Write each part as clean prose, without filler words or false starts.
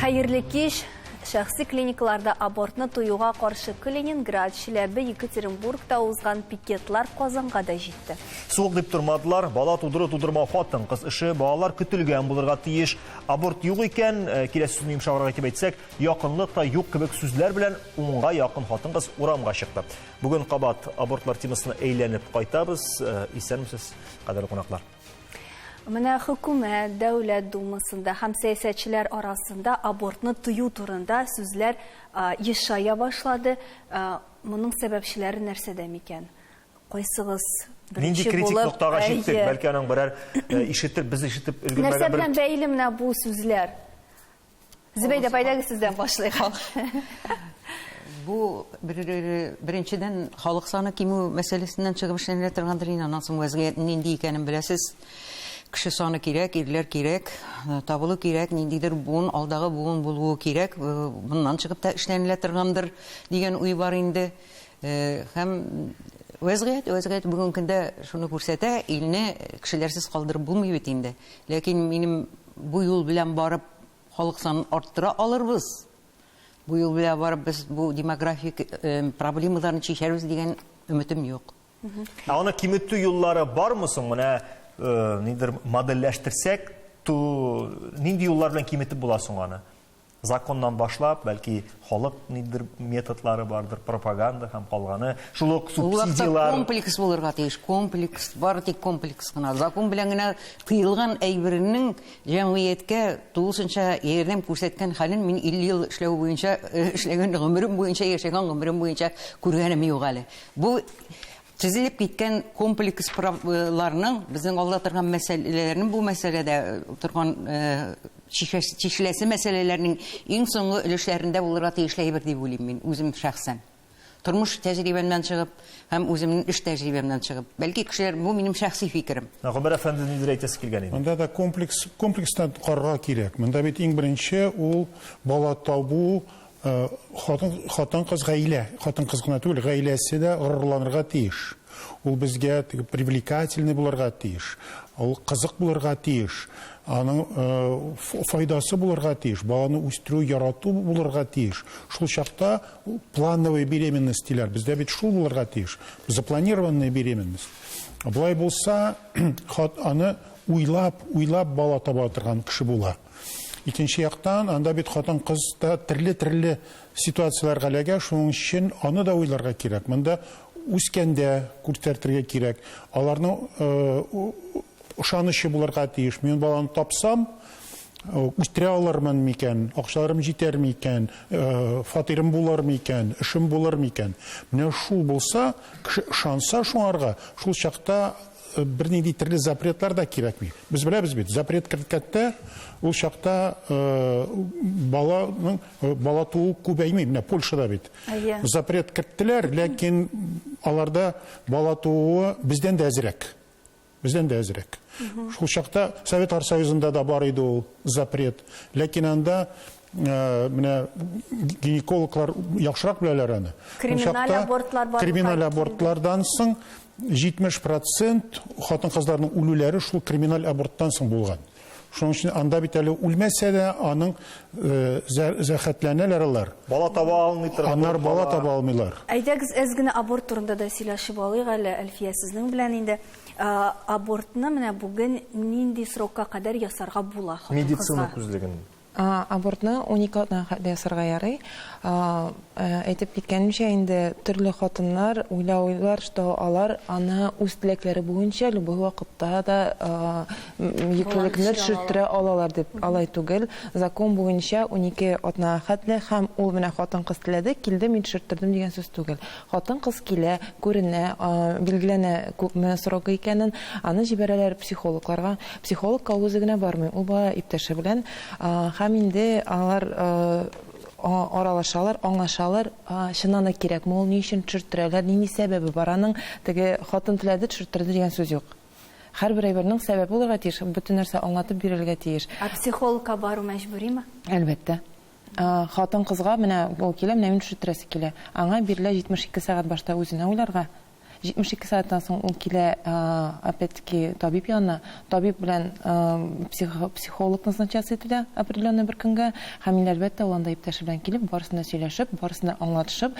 Хәерле кич! Шәхси клиникаларда абортны тыюга каршы Калининград, Чиләбе, Екатеринбургта узган пикетлар Казанга да җитте. Суык дип тормадылар, бала тудыру-тудырмау хатын-кыз эше, балалар көтелгән булырга тиеш. Аборт юк икән, э, киләсе сүзне йомшаграк итеп әйтсәк, якынлык та юк кебек сүзләр белән унга якын хатын-кыз урамга чыкты. Бүген кабат абортлар темасына әйләнеп кайтабыз. Э, исәнмесез, кадерле кунаклар. Менә хөкүмәт, Дәүләт Думасында һәм сәясәтчеләр арасында абортны тыю турында сүзләр ешая башлады. Моның сәбәпчеләре нәрсәдә микән? Кайсыгыз беренче булып? Нинди критик ноктага җиттек? Бәлки аның берәр ишетеп, без ишетеп өлгермәгән Нәрсә белән бәйле менә бу сүзләр? Зөбәйдә апа, әйдәгез сездән башлыйк. Бу беренчедән халык саны кимү мәсьәләсеннән чыгып эшләнелә торгандыр инде. Аннан соң вәзгыятьнең нинди икәнен беләсез. Кеше саны кирәк, ирләр кирәк, табылу кирәк, ниндидер буын, алдагы буын булуы кирәк. Моннан чыгып та эшләнелә торгандыр дигән уй бар инде. Һәм вәзгыять, вәзгыять бүгенге көндә шуны күрсәтә, илне кешеләрсез калдырып булмый бит инде. Ләкин минем бу юл белән барып халык санын арттыра алырбыз, бу юл белән барып без бу демографик проблемаларны чишәрбез дигән өметем юк. Ә аны киметү юллары бармы соң? Менә нидер модельләштерсәк, то нинди юллар белән киметеп була соң аны? Законнан башлап, бәлки халык ниндидер методлары бардыр, пропаганда һәм калганы, шул ук субсидияләр. Комплекс булырга тиеш, комплекс, бары тик комплекс кына. Закон белән генә тыелган әйбернең җәмгыятькә тулысынча ярдәм күрсәткән хәлен мин 50 ел эшләү буенча, эшләгән гомерем буенча, яшәгән гомерем буенча күргәнем юк әле. Бу тезелеп киткән комплекс ларның безнең алда торган мәсьәләләрнең бу мәсьәләдә торган чишеләсе мәсьәләләрнең иң соңгы өлешләрендә булырга тиешле әйбер дип уйлыйм мин үзем шәхсән. Тормыш тәҗрибәмнән чыгып һәм үземнең эш тәҗрибәмнән чыгып. Бәлки кешеләр, бу минем шәхси фикерем. Гомәр әфәнде нидер әйтәсе килгән иде. Монда да комплекс, комплекстан карарга кирәк. Монда бит иң беренче ул бала табу, хатын, хатын-кыз гаилә, хатын-кыз гына түгел, гаиләсе дә горурланырга тиеш. Ул безгә теге привлекательный булырга тиеш. Ул кызык булырга тиеш. Аның файдасы булырга тиеш. Баланы үстерү, ярату булырга тиеш. Шул чакта плановая беременность диләр. Бездә бит шул булырга тиеш. Запланированная беременность. Болай булса, хат аны уйлап, уйлап бала таба торган кеше була. Икенче яктан, анда бит хатын-кыз да төрле-төрле ситуацияләргә эләгә, шуның өчен аны да уйларга кирәк. Монда үскәндә күрсәтергә кирәк. Аларның ышанычы булырга тиеш. Мин баланы тапсам, үстерә алырмын микән, акчаларым җитәр микән, фатирым булыр микән, эшем булыр микән. Менә шул булса, кеше ышанса шуңарга, шул чакта бернинди төрле запретлар да кирәкми. Без беләбез бит, запрет керткәндә ул чакта баланың бала туу күбәйми. Менә Польшада бит. Запрет керттеләр, ләкин аларда бала тууы бездән дә әзрәк. Бездән дә әзрәк. Шул чакта Советлар Союзында да бар иде ул запрет. Ләкин анда менә гинекологлар яхшырак беләләр аны. Криминаль абортлар бар. Криминаль абортлардан соң 70 процент хатын-кызларның үлүләре шул криминаль аборттан соң булган. Шуның өчен анда бит әле үлмәсә дә аның зәхәтләнәләр алар. Бала таба алмый торган. Аннары бала таба алмыйлар. Әйдәгез, әз генә аборт турында да сөйләшеп алыйк әле, Әлфия, сезнең белән инде. Абортны менә бүген нинди срокка кадәр ясарга була хатын-кызга? Медицина күзлеген. Абортны 12 атнага хәтле ясарга ярый. Әйтеп киткәнемчә, инде төрле хатыннар уйлаулар, что алар аны үз теләкләре буенча любой вакытта да йөклелекне төшерттерә алалар дип. Алай түгел. Закон буенча 12 атнага хәтле һәм ул менә хатын-кыз теләде, килде, мин төшерттердем дигән сүз түгел. Хатын-кыз килә, күренә, билгеләнә күпме срогы икәнен, аны җибәрәләр психологларга. Психологка ул үзе генә бармый, ул бала иптәше белән. Һәм инде алар аралашалар, аңлашалар, чыннан да кирәкме ул, ни өчен төшерттерәләр, нинди сәбәбе бар аның. Теге хатын теләде, төшерттерде дигән сүз юк. Һәрбер әйбернең сәбәбе булырга тиеш, бөтен нәрсә аңлатып бирелергә тиеш. Ә психологка бару мәҗбүриме? Әлбәттә. Хатын-кызга менә ул килә, менә мин төшерттерәсе килә. Аңа бирелә 72 сәгать башта үзенә уйларга. 72 сәгатьтән соң ул килә, опять-таки, табиб янына. Табиб белән психолог назначаться ителә определенный бер көнгә. Һәм инде, әлбәттә, ул анда иптәше белән килеп, барысын да сөйләшеп, барысын да аңлатышып,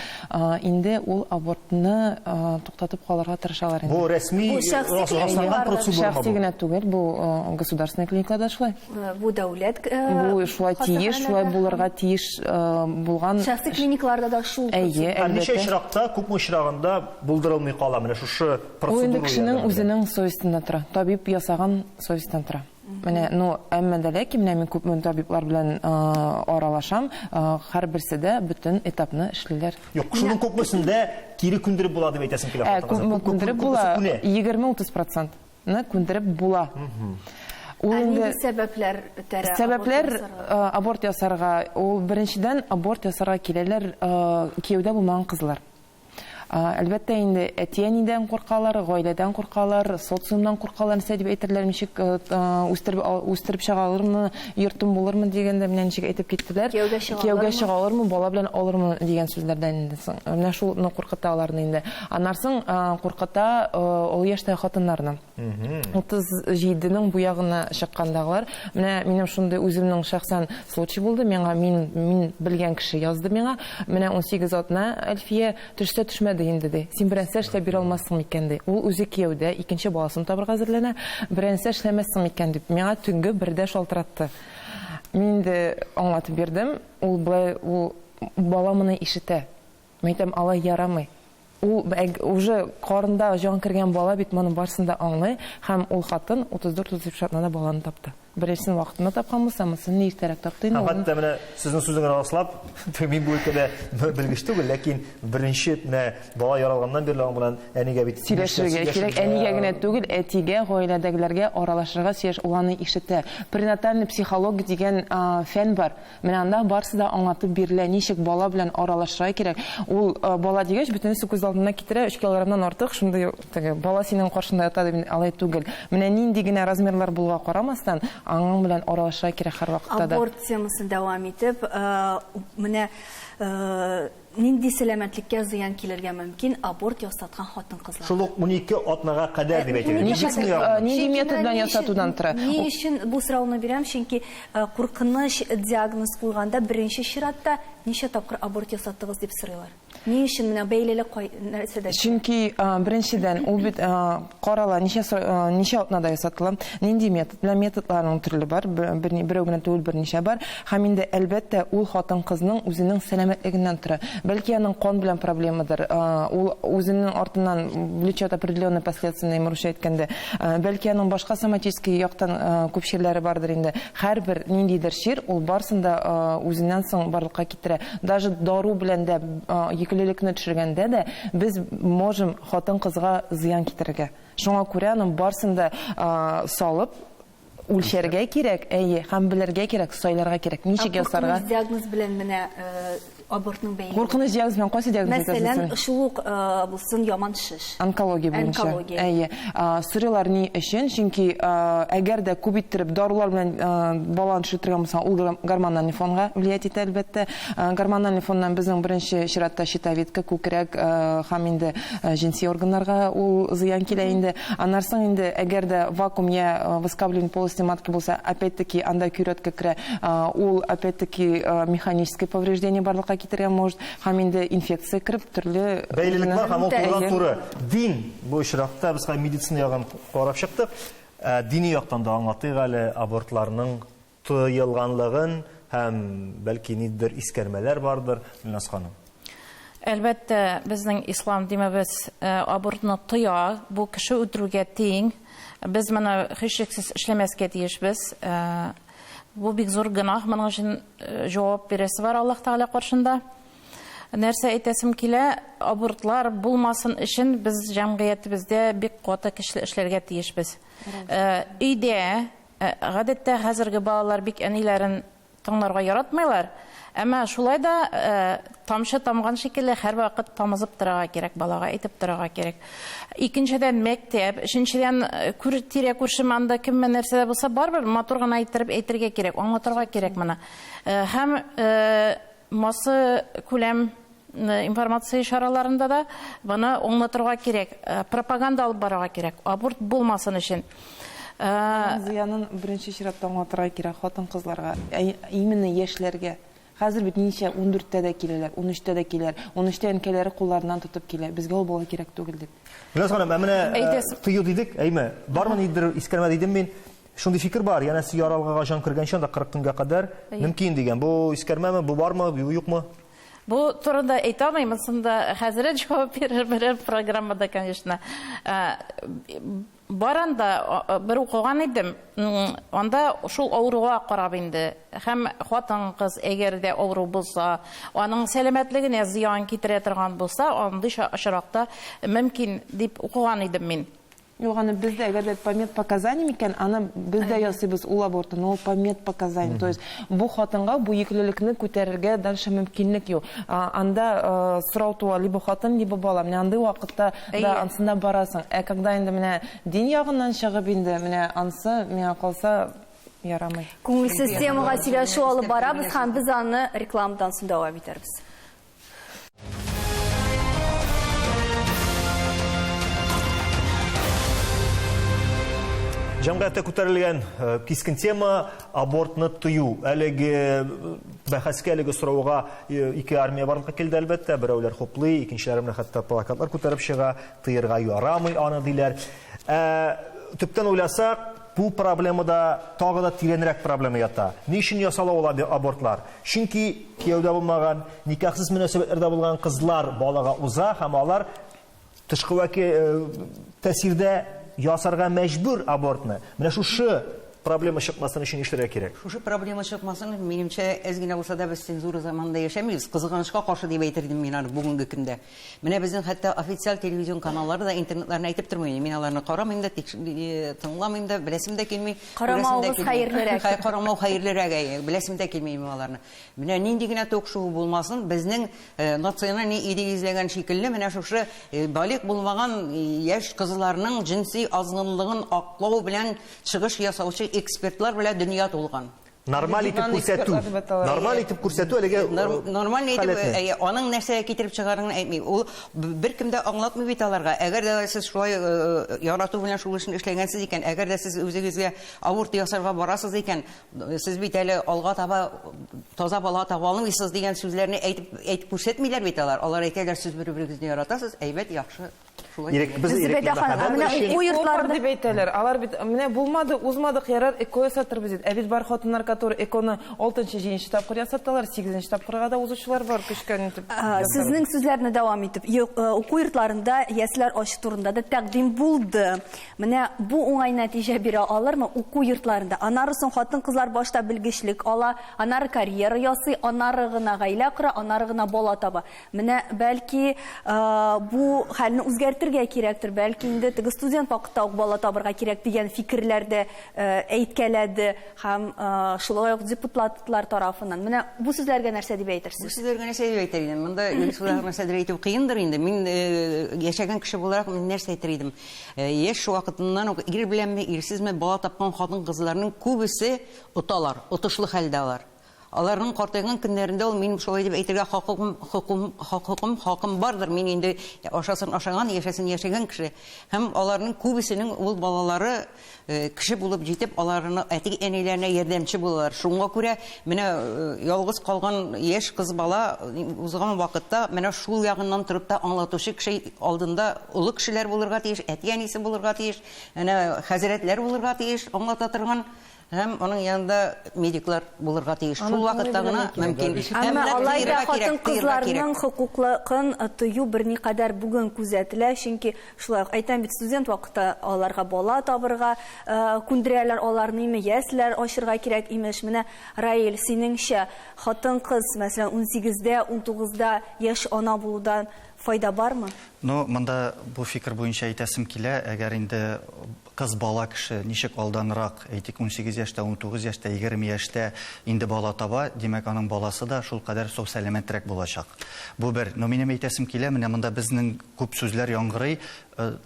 инде ул абортны туктатып калырга тырышалар инде. Бу рәсми Бу шәхси расланган клиникаларда. процедурамы Шәхси бу? генә түгел, бу государственный клиникаларда шулай. Бу дәүләт Бу шулай тиеш, шулай булырга тиеш булган. Шәхси клиникаларда да шул. Әйе, Ә ничә әлбәттә. очракта, күпме очрагында булдырылмый кала менә шушы Ул процедура инде кешенең ярдәмендә? үзенең совестенә тора. Табиб ясаган совестьтән тора. Менә, ну, әмма дә ләкин менә мин күпме табиблар белән аралашам, һәрберсе дә бөтен этапны эшлиләр. Юк, шуның күпмесендә кире күндереп була дип әйтәсем килә. Ә, хатын-кызга. күпме күндереп була? Күпмесе күнә. 20-30 процентны күндереп була. Ул Ә инде нинди сәбәпләр этәрә аборт Сәбәпләр ясарга? аборт ясарга, ул беренчедән аборт ясарга киләләр кияүдә булмаган кызлар. Әлбәттә инде әти-әнидән куркалар, гаиләдән куркалар, социумнан куркалар, нәрсә дип әйтерләр, ничек үстереп чыга алырмы, йортым булырмы дигәндә менә ничек әйтеп киттеләр. Кияүгә чыга Кияүгә алырмы? чыга алырмы, бала белән алырмы дигән сүзләрдән инде соң. Менә шуны куркыта аларны инде. Аннан соң куркыта олы яшьтәге хатыннарны. 37-нең бу ягына чыккандагылар. Менә минем шундый үземнең шәхсән случай булды. Миңа мин белгән кеше язды миңа. Менә 18 атна Әлфия төшсә төшмәде инде ди. Син берәнсә эшләп бирә алмассың микән ди. Ул үзе кияүдә, икенче баласын табырга әзерләнә. Берәнсә эшләмәссең микән дип миңа төнге бердә шалтыратты. Мин инде аңлатып бирдем. Ул былай, ул бала моны ишетә. Мин әйтәм, алай ярамый. Ул уже карында җан кергән бала бит моны барысын да аңлый, һәм ул хатын 34-35 атнада баланы тапты. Беренчесен вакытында тапкан булса, монысын иртәрәк тапты инде. Һәм хәтта менә сезнең сүзеңне раслап, мин бу өлкәдә белгеч түгел, ләкин беренче менә бала яралганнан бирле аның белән әнигә бит сөйләшергә кирәк. Әнигә генә түгел, әтигә, гаиләдәгеләргә аралашырга сөйләш, ул аны ишетә. Пренатальный психолог дигән фән бар. Менә анда барысы да аңлатып бирелә, ничек бала белән аралашырга кирәк. Ул бала дигәч, бөтенесе күз алдына китерә, 3 килограммнан артык, шундый теге бала синең каршында ята дип алай түгел. Менә нинди генә размерлар булуга карамастан, аның белән аралашырга кирәк һәрвакытта да. Аборт темасын дәвам итеп, менә нинди сәламәтлеккә зыян килергә мөмкин аборт ясаткан хатын-кызлар? Шул ук 12 атнага кадәр дип әйтелә. Ничек, нинди метод белән ясатудан тора? Ни өчен бу сорауны бирәм? Чөнки куркыныч диагноз куйганда беренче чиратта ничә тапкыр аборт ясаттыгыз дип сорыйлар. Ни өчен менә бәйлелек кай нәрсәдә? Чөнки беренчедән ул бит карала ничә атнада ясатыла, нинди метод белән, методларның төрле бар, берәү генә түгел, берничә бар. Һәм инде әлбәттә ул хатын-кызның үзенең сәламәтлегеннән тора. Бәлки аның кан белән проблемадыр, ул үзенең артыннан влечет определенные последствия, русча әйткәндә. Бәлки аның башка соматический яктан күп чирләре бардыр инде. Һәрбер ниндидер чир ул барсын да үзеннән соң барлыкка китерә. Даже дару белән дә йөклелекне төшергәндә дә без можем хатын-кызга зыян китерергә. Шуңа күрә аның барсын да салып үлчәргә кирәк, әйе, һәм белергә кирәк, сайларга кирәк, ничек ясарга. Куркыныч диагноз белән менә абортның бәйлелеге. Куркыныч диагноз белән кайсы диагноз әйтәсез? Мәсәлән, шул ук булсын яман шеш. Онкология буенча. Онкология. Әйе. Сорыйлар ни өчен? Чөнки әгәр дә күп иттереп дарулар белән баланы төшертергән булсаң, ул гормональный фонга влиять итә әлбәттә. Гормональный фоннан безнең беренче чиратта щитовидка, күкрәк һәм инде җенси органнарга ул зыян килә инде. Аннан соң инде әгәр дә вакуум я выскабливание полости матки булса, опять-таки анда көйрәткә керә, ул опять-таки механическое повреждение барлыкка китерергә может, һәм инде инфекция кереп төрле бәйлелек бар һәм ул Әйе. турыдан туры. Дин бу очракта без хәзер медицина ягын карап чыктык. Дини яктан да аңлатыйк әле абортларның тыелганлыгын һәм бәлки ниндидер искәрмәләр бардыр, Гөлназ ханым. Әлбәттә, безнең ислам димебез абортны тыя, бу кеше үтерүгә тиң. Без моны һичшиксез эшләмәскә тиешбез. Бу бик зур гөнаһ, моның өчен җавап бирәсе бар Аллаһ Тәгалә каршында. Нәрсә әйтәсем килә, абортлар булмасын өчен без җәмгыятебездә бик каты көчле эшләргә тиешбез. Өйдә, гадәттә хәзерге балалар бик әниләрен тыңларга яратмыйлар. Әмма шулай да тамчы тамган шикелле һәрвакыт тамызып торырга кирәк, балага әйтеп торырга кирәк. Икенчедән мәктәп, өченчедән тирә күрше монда кемме нәрсә дә булса барыбер матур гына иттереп әйтергә кирәк, аңлатырга кирәк моны. Һәм масы күләм информация чараларында да моны аңлатырга кирәк, пропаганда алып барырга кирәк, аборт булмасын өчен. Зыянын беренче чиратта аңлатырга кирәк хатын-кызларга, именно яшьләргә. Хәзер бит ничә, 14-тә дә киләләр, 13-тә дә киләләр. 13-тә әнкәләре кулларыннан тотып килә, безгә ул бала кирәк түгел дип. Гөлназ ханым, ә менә тыю дидек, әйме? Бармы ниндидер искәрмә дидем мин. Шундый фикер бар, янәсе яралгыга җан кергәнче анда 40 көнгә кадәр мөмкин дигән. Бу искәрмәме, бу бармы, бу юкмы? Бу турында әйтә алмыйм, монысында хәзер җавап бирер берәр программада, конечно. Бар анда, бер укыган идем, анда шул авыруга карап инде, һәм хатын-кыз әгәр дә авыру булса, аның сәламәтлегенә зыян китерә торган булса, андый очракта мөмкин дип укыган идем мин. Юк, аны без дә, әгәр дә по медпоказаниям икән, аны без дә ясыйбыз ул абортны, но ул по медпоказаниям. То есть бу хатынга бу йөклелекне күтәрергә дальше мөмкинлек юк. Анда сорау туа, либо хатын, либо бала. Менә андый вакытта да ансында барасың. Ә когда инде менә дин ягыннан чыгып инде, менә ансы, миңа калса, ярамый. Күңелсез темага сөйләшү алып барабыз һәм без аны рекламадан соң дәвам итәрбез. Җәмгыятьтә күтәрелгән кискен тема абортны тыю. Әлеге бәхәскә, әлеге сорауга ике армия барлыкка килде, әлбәттә. Берәүләр хуплый, икенчеләре менә хәтта плакатлар күтәреп чыга, тыерга ярамый аны диләр. Төптән уйласак, бу проблемада тагы да тирәнрәк проблема ята. Ни өчен ясала ул абортлар? Чөнки кияүдә булмаган, никахсыз мөнәсәбәтләрдә булган кызлар балага уза һәм алар тышкы тәэсирдә ясарга мәҗбүр абортны. Менә шушы проблема чыкмасын өчен нишләргә кирәк? Шушы проблема чыкмасын, минемчә, әз генә булса да без цензура заманында яшәмибез. Кызганычка каршы дип әйтер идем мин аны бүгенге көндә. Менә безнең хәтта официаль телевизион каналлары да интернетларны әйтеп тормый. Мин аларны карамыйм да, тыңламыйм да, беләсем дә килми. Карамавыгыз хәерлерәк. Карамау хәерлерәк, әйе. Беләсем дә килми аларны. Менә нинди генә ток-шоу булмасын, безнең национальный идея эзләгән шикелле, менә шушы балигъ булмаган яшь кызларның җенси азгынлыгын аклау белән чыгыш ясаучы экспертлар белән дөнья тулган. Нормаль итеп күрсәтү. Нормаль итеп күрсәтү әлеге нормаль итеп, аның нәрсәгә китереп чыгаруын әйтми. Ул беркем дә аңлатмый бит аларга. Әгәр дә сез шулай ярату белән шул эшне эшләгәнсез икән, әгәр дә сез үзегезгә аборт ясарга барасыз икән, сез бит әле алга таба таза бала таба алмыйсыз дигән сүзләрне әйтеп әйтеп күрсәтмиләр бит алар. Алар әйтәләр, сез бер-берегезне яратасыз, әйбәт, яхшы. Ирек, без ирекле мәхәббәт уку йортларында дип әйтәләр. Алар бит менә булмады, узмадык, ярар, ЭКО ясатырбыз дип. Ә бит бар хатыннар, которые ЭКОны 6-нчы, 7-нче тапкыр ясаталар, 8-нче тапкырга да узучылар бар, көчкә нитеп. Сезнең сүзләрне дәвам итеп, уку йортларында ясләр ачу турында да тәкъдим булды. Менә бу уңай нәтиҗә бирә алырмы уку йортларында? Аннары соң хатын-кызлар башта белгечлек ала, аннары карьера ясый, аннары гына гаилә кора, аннары гына бала таба. Менә бәлки бу хәлне үзгәртергә кирәктер, бәлки инде теге студент вакытта ук бала табырга кирәк дигән фикерләр дә әйткәләде һәм шулай ук депутатлар тарафыннан. Менә бу сүзләргә нәрсә дип әйтерсез? Бу сүзләргә нәрсә дип әйтер идем? Монда шулай нәрсәдер әйтү кыендыр инде. Мин яшәгән кеше буларак мин нәрсә әйтер идем? Яшь вакытыннан ук ир беләнме, ирсезме бала тапкан хатын-кызларның күбесе оталар, отышлы хәлдә алар. Аларның картайган көннәрендә ул минем шулай дип әйтергә хакым, хокум, хокукым, хакым бардыр. Мин инде ашасын ашаган, яшәсен яшәгән кеше. Һәм аларның күбесенең ул балалары кеше булып җитеп, аларны әти-әниләренә ярдәмче булалар. Шуңа күрә менә ялгыз калган яшь кыз бала узган вакытта менә шул ягыннан торып та аңлатучы кеше алдында олы кешеләр булырга тиеш, әти-әнисе булырга тиеш, әнә хәзрәтләр булырга тиеш, аңлата торган. Һәм аның янында медиклар булырга тиеш. Шул вакытта гына мөмкин. Әмма алай да хатын-кызларның хокуклыгын тыю берникадәр бүген күзәтелә, чөнки шулай ук әйтәм бит, студент вакытта аларга бала табырга күндерәләр, аларны име ясләр ачырга кирәк имеш. Менә Раил, синеңчә, хатын-кыз, мәсәлән, 18-дә, 19-да яшь ана булудан файда бармы? Ну, монда бу фикер буенча әйтәсем килә, әгәр инде кыз бала кеше ничек алданрак, әйтик, 18 яшьтә, 19 яшьтә, 20 яшьтә инде бала таба, димәк, аның баласы да шул кадәр сау сәламәтрәк булачак. Бу бер. Но минем әйтәсем килә, менә монда безнең күп сүзләр яңгырый,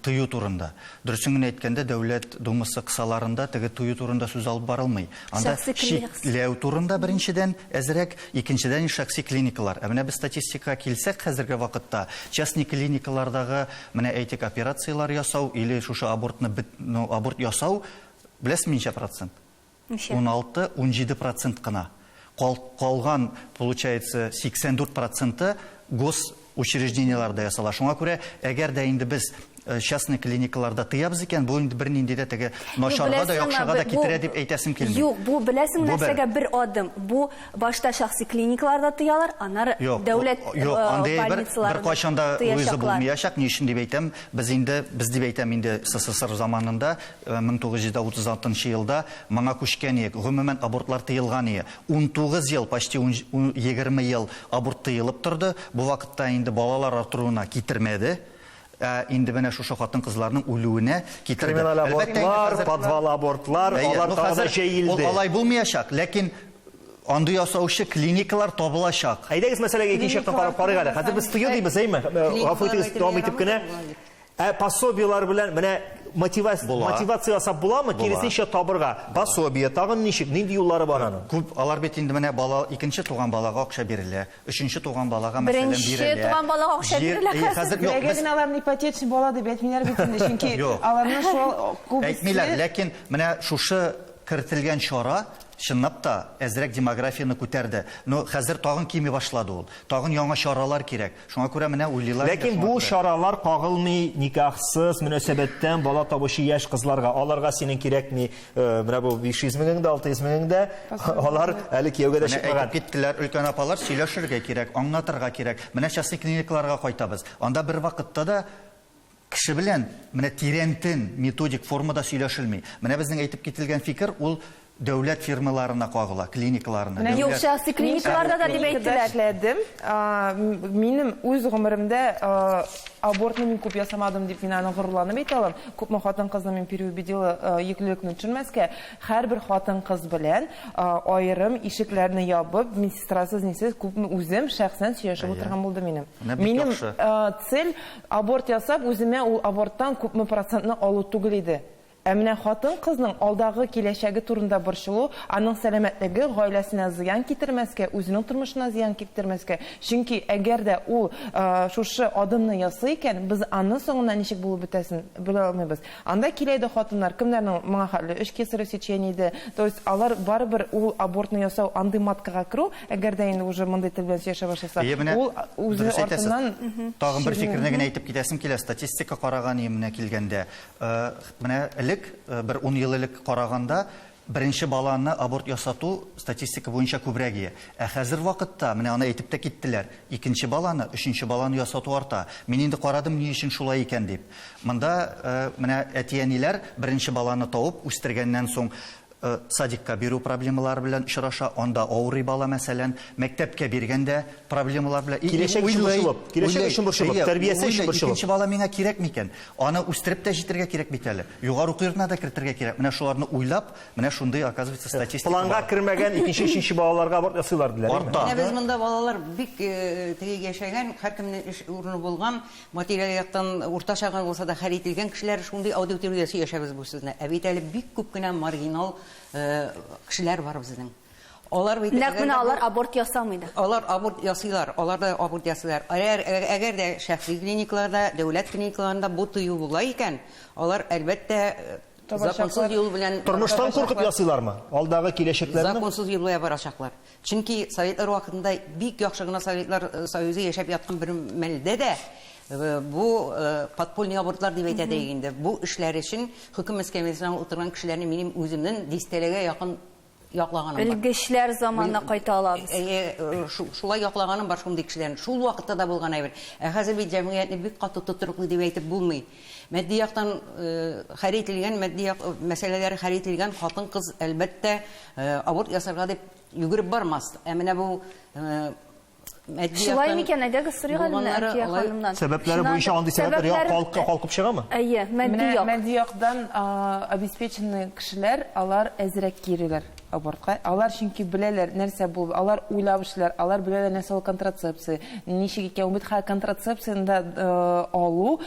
тыю турында. Дөресен генә әйткәндә, Дәүләт Думасы кысаларында теге тыю турында сүз алып барылмый. Анда чикләү турында беренчедән әзрәк, икенчедән шәхси клиникалар. Ә менә без статистикага килсәк, хәзерге вакытта частный клиникалардагы, менә әйтик, операцияләр ясау или шушы абортны, ну, аборт ясау, беләсезме ничә процент? Ничә? 16-17 процент кына. Кал, калган, получается, 84 проценты госучреждениеләрдә ясала. Шуңа күрә, әгәр дә инде без частный клиникаларда тыябыз икән, бу инде бернинди дә теге начарга да, яхшыга да китерә дип әйтәсем килми. Юк, бу беләсең нәрсәгә бер адым. Бу башта шәхси клиникаларда тыялар, аннары дәүләт Юк, андый әйбер беркайчан да Луиза булмаячак. Ни өчен дип әйтәм, без инде, без дип әйтәм инде СССР заманында 1936 нчы елда моңа күчкән иек. Гомумән, абортлар тыелган ие. 19 ел, почти 20 ел аборт тыелып торды. Бу вакытта инде балалар артыруына китермәде. Ә инде менә шушы хатын-кызларның үлүенә китерде. Криминаль абортлар, подвал абортлар, алар тагы да җәелде. Ул алай булмаячак, ләкин андый ясаучы клиникалар табылачак. Әйдәгез мәсьәләгә икенче яктан карап карыйк әле. Хәзер без тыю дибез, әйме? Гафу итегез, дәвам итеп кенә. Ә пособиелар белән менә мотивация, мотивация ясап буламы? Киресенчә табырга. Пособие, тагын ничек, нинди юллары бар аның? Күп, алар бит инде менә бала, икенче туган балага акча бирелә, өченче туган балага, мәсәлән, бирелә. Беренче туган балага акча бирелә хәзер. Юк, без генә аларны ипотечный бала дип әйтмиләр бит инде, чөнки аларның шул күбесе. Әйтмиләр, ләкин менә шушы кертелгән чара чынлап та әзрәк демографияне күтәрде. Но хәзер тагын кими башлады ул. Тагын яңа чаралар кирәк. Шуңа күрә менә уйлыйлар. Ләкин бу чаралар кагылмый никахсыз мөнәсәбәттән бала табучы яшь кызларга. Аларга синең кирәкми, менә бу 500 меңең дә, 600 меңең дә, алар әле кияүгә дә чыкмаган. Әйтеп киттеләр өлкән апалар, сөйләшергә кирәк, аңлатырга кирәк. Менә частный клиникаларга кайтабыз. Анда бервакытта да кеше белән менә тирәнтен методик формада сөйләшелми. Менә безнең әйтеп кителгән фикер ул дәүләт фирмаларына кагыла, клиникаларына. Юк, шәхси клиникаларда да дип әйттеләр. Эшләдем. Минем үз гомеремдә абортны мин күп ясамадым дип мин аны горурланып әйтә алам. Күпме хатын-кызны мин переубедила йөклелекне төшермәскә. Һәрбер хатын-кыз белән аерым ишекләрне ябып, медсестрасыз, нисез күпме үзем шәхсән сөйләшеп утырган булды минем. Минем цель аборт ясап, үземә ул аборттан күпме процентны алу түгел иде. Ә менә хатын-кызның алдагы киләчәге турында борчылу, аның сәламәтлеге, гаиләсенә зыян китермәскә, үзенең тормышына зыян китермәскә. Чөнки әгәр дә ул шушы адымны ясый икән, без аның соңыннан ничек булып бетәсен белә алмыйбыз. Анда килә иде хатыннар, кемнәрнең моңа хәтле өч кесарево сечение иде. То есть алар барыбер ул абортны ясау, андый маткага керү, әгәр дә инде уже мондый тел белән сөйләшә башласа, ул үзе артыннан. Тагын бер фикерне генә әйтеп китәсем килә, статистика караган менә килгәндә. Менә элек, бер ун ел элек караганда, беренче баланы аборт ясату статистика буенча күбрәк ие. Ә хәзер вакытта, менә аны әйтеп тә киттеләр, икенче баланы, өченче баланы ясату арта. Мин инде карадым, ни өчен шулай икән дип. Монда менә әти-әниләр беренче баланы табып үстергәннән соң садикка бирү проблемалары белән очраша, анда авырый бала, мәсәлән, мәктәпкә биргәндә проблемалар белән. Киләчәк өчен борчылып, киләчәк өчен борчылып, тәрбиясе өчен борчылып. Икенче бала миңа кирәк микән? Аны үстереп тә җитәргә кирәк бит әле. Югары уку йортына да кертергә кирәк. Менә шуларны уйлап, менә шундый, оказывается, статистика. Планга кермәгән икенче, өченче балаларга аборт ясыйлар диләр. Арта. Менә без монда балалар бик теге яшәгән, һәркемнең эш урыны булган, материаль яктан уртача гына булса да хәл ителгән кешеләр шундый аудиториядә сөйләшәбез бу сүзне. Ә бит әле бик күп кенә маргинал кешеләр бар безнең. Алар бит Нәкъ менә алар аборт ясамый да. Алар аборт ясыйлар, алар да аборт ясыйлар. Әгәр дә шәхси клиникаларда, дәүләт клиникаларында бу тыю була икән, алар әлбәттә законсыз юл белән тормыштан куркып ясыйлармы? Алдагы киләчәкләрне законсыз юл белән барачаклар. Чөнки Советлар вакытында бик яхшы гына Советлар Союзы яшәп яткан бер мәлдә дә бу подпольный абортлар дип әйтә дә инде. Бу эшләр өчен хөкем эскәмиясенә утырган кешеләрне минем үземнең дистәләгә якын яклаганым бар. Белгечләр заманына кайта алабыз. Шулай яклаганым бар шундый кешеләрне. Шул вакытта да булган әйбер. Ә хәзер бит җәмгыятьне бик каты тотрыклы дип әйтеп булмый. Матди яктан хәл ителгән, матди як мәсьәләләре хәл ителгән хатын-кыз әлбәттә аборт ясарга дип йөгереп бармас. Ә менә бу Матди Шулай яктан микән? Әйдәгез сорыйк әле менә булганнары Әлфия алай- ханымнан. Сәбәпләре Чыннан буенча да, андый сәбәпләр сәбәпләр- калкып чыгамы? Әйе, матди Менә як. матди яктан обеспеченный кешеләр, алар әзрәк киреләр абортка. Алар чөнки беләләр нәрсә булып, алар уйлап эшләр, алар беләләр нәрсә ул контрацепция, ничек икән. Ул бит хәзер контрацепцияне дә алу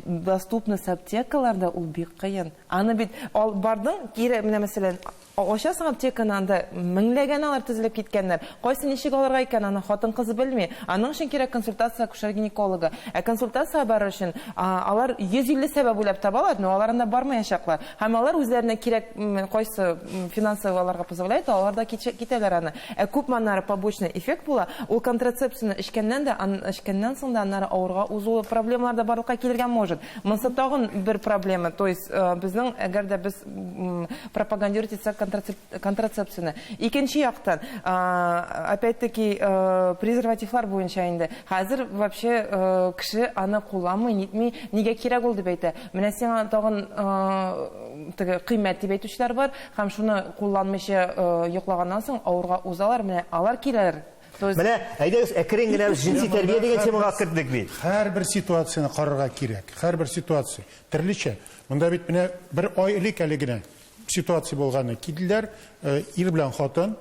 доступность аптекаларда ул бик кыен. Аны бит ал бардың, кире менә мәсәлән, ачасың аптеканы, анда меңләгән алар тезелеп киткәннәр. Кайсы ничек алырга икән, аны хатын-кыз белми. Аның өчен кирәк консультация акушер-гинеколога. Ә консультация барыр өчен, алар 150 сәбәп уйлап табалар, но алар анда бармаячаклар. Һәм алар үзләренә кирәк, кайсы финансово аларга позволяет, алар да китәләр аны. Ә күп аннары побочный эффект була. Ул контрацепцияне эчкәннән дә, эчкәннән соң да аннары авырга узу проблемалар да барлыкка килергә может. Монысы тагын бер проблема. То есть, безнең, әгәр дә без пропагандировать итсәк контрацепцияне. Икенче яктан, опять-таки, презервативлар буенча инде. Хәзер вообще кеше аны кулланмый, нитми, нигә кирәк ул дип әйтә. Менә сиңа тагын теге кыйммәт дип әйтүчеләр бар, һәм шуны кулланмыйча йоклаганнан соң авырга узалар, менә алар киләләр. То есть Менә, әйдәгез, әкрен генә без җенси тәрбия дигән темага кердек бит. Һәрбер ситуацияне карарга кирәк. Һәрбер ситуация төрлечә. Монда бит менә бер ай элек әле генә ситуация булганы. Килделәр, ир белән хатын.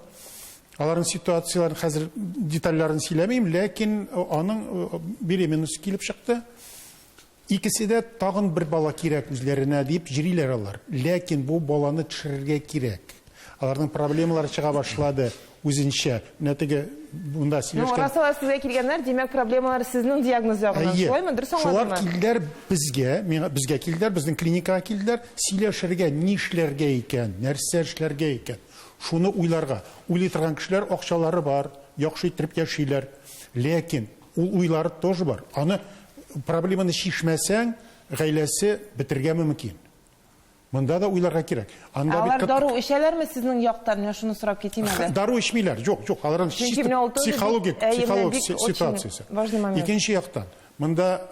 Аларның ситуацияләрен хәзер детальләрен сөйләмим, ләкин аның беременность килеп чыкты. Икесе дә тагын бер бала кирәк үзләренә дип җөриләр алар. Ләкин бу баланы төшерергә кирәк. Аларның проблемалары чыга башлады үзенчә. Менә теге монда сөйләшкән. Раз алар сезгә килгәннәр, димәк, проблемалар сезнең диагноз ягыннан. Әйе. Шулаймы? Дөрес Шулар аңладыммы? килделәр безгә, миңа, безгә килделәр, безнең клиникага килделәр, сөйләшергә, нишләргә икән, нәрсә эшләргә икән. Шуны уйларга. Уйлый торган кешеләр акчалары бар, яхшы итеп яшиләр. Ләкин ул уйлары тоже бар. Аны проблеманы чишмәсәң, гаиләсе бетергә мөмкин. Монда да уйларга кирәк. Анда Алар бит дару эчәләрме сезнең яктан? Менә шуны сорап китим әле. Дару эчмиләр. Юк, юк, аларның Чөнки чисто менә ул тоже бик, әйе, менә психологик бик очень ситуациясе. важный момент. Икенче яктан, монда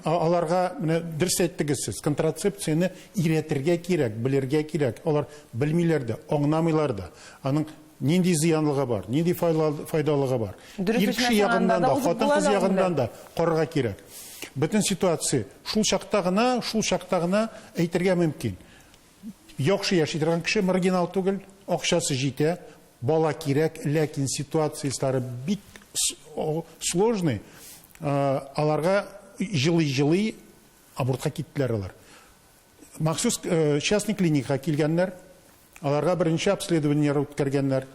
аларга менә дөрес әйттегез сез, контрацепцияне өйрәтергә кирәк, белергә кирәк. Алар белмиләр дә, аңламыйлар да. Аның нинди зыянлыгы бар, нинди файдалыгы бар. Дөрес Ир кеше эшләсәң, ягыннан анда да, да узып хатын-кыз була да ягыннан инде. да карарга кирәк. Бөтен ситуация шул чакта гына, шул чакта гына әйтергә мөмкин. Яхшы яши торган кеше маргинал түгел, акчасы җитә, бала кирәк, ләкин ситуацияләре бик сложный. Аларга җылый-җылый абортка киттеләр алар. Махсус частный клиникага килгәннәр, аларга беренче обследование үткәргәннәр.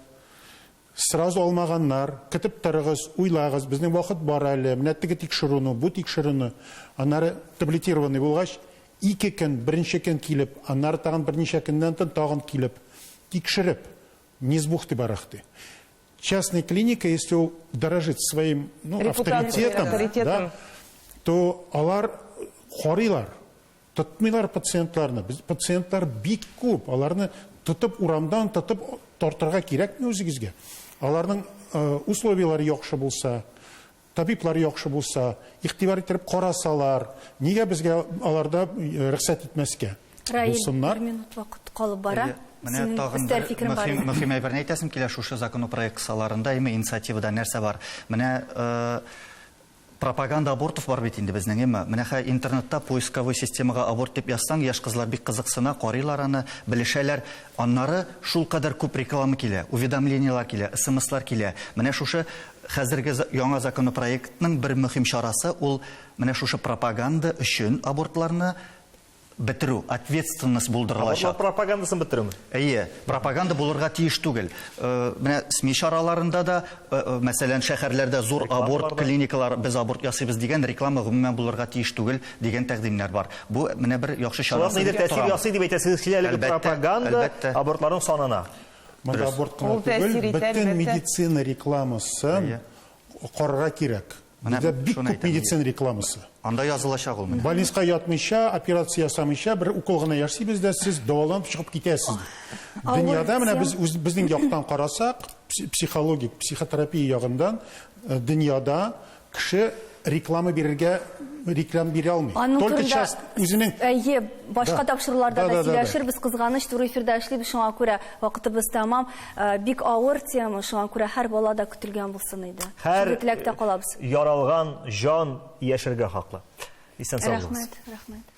Сразу алмаганнар, көтеп торыгыз, уйлагыз, безнең вакыт бар әле, менә теге тикшерүне, бу тикшерүне. Аннары таблетированный булгач, ике көн, беренче көн килеп, аннары тагын берничә көннән тын тагын килеп, тикшереп, не с бухты-барахты. Частная клиника, если ул дорожит своим, Репутацией, авторитетом, авторитетом. да, то алар карыйлар, тотмыйлар пациентларны. Без пациентлар бик күп, аларны тотып урамдан тотып тартырга кирәкме үзегезгә? Аларның условияләре яхшы булса, табиблар яхшы булса, игътибар итеп карасалар, нигә безгә аларда рөхсәт итмәскә? Раил, Булсыннар. бер минут вакыт калып бара. Әйе. Менә Синең тагын өстәл бер фикерең бар иде. мөһим әйберне әйтәсем килә, шушы законопроект кысаларында, әйме, инициативада нәрсә бар? Менә пропаганда абортов бар бит инде безнең, әйме? Менә хәзер интернетта поисковый системага аборт дип язсаң, яшь кызлар бик кызыксына, карыйлар аны, белешәләр. Аннары шул кадәр күп реклама килә, уведомлениелар килә, смслар килә. Менә шушы хәзерге яңа законопроектның бер мөһим чарасы ул менә шушы пропаганда өчен абортларны бетерү, ответственность булдырылачак. Абортлар пропагандасын бетерүме? Әйе, пропаганда булырга тиеш түгел. Менә СМИ чараларында да, мәсәлән, шәһәрләрдә зур Рекламалар аборт да. клиникалар, без аборт ясыйбыз дигән реклама гомумән булырга тиеш түгел дигән тәкъдимнәр бар. Бу менә бер яхшы Шулар чарасы нидер дип тәэсир торам. ясый дип әйтәсегез килә, әлеге Әлбәттә, пропаганда әлбәттә. абортларның санына. Монда Дөрес. аборт кына Ул тәэсир түгел, итә, бөтен әлбәттә. медицина рекламасын Әйе. карарга кирәк. Менә Бездә бик шуны күп әйтәм, медицина рекламасы. Анда язылачак ул менә. Больницага ятмыйча, операция ясамыйча, бер укол гына ясыйбыз да, сез дәваланып чыгып китәсез. Авыр Дөньяда менә тема. без үз, безнең яктан карасак, психологик, психотерапия ягыннан, дөньяда кеше реклама бирергә реклама бирә алмый. Аның Только турында часть үзенең Әйе, башка Да. тапшыруларда Да, да да, да, да. сөйләшербез. Кызганыч, туры эфирда эшлибез, шуңа күрә вакытыбыз тәмам. Э, Бик авыр тема, шуңа күрә һәр бала да көтелгән булсын иде. Һәр Шундый теләктә калабыз. яралган җан яшәргә хаклы. Исән сау булыгыз. Рәхмәт, рәхмәт.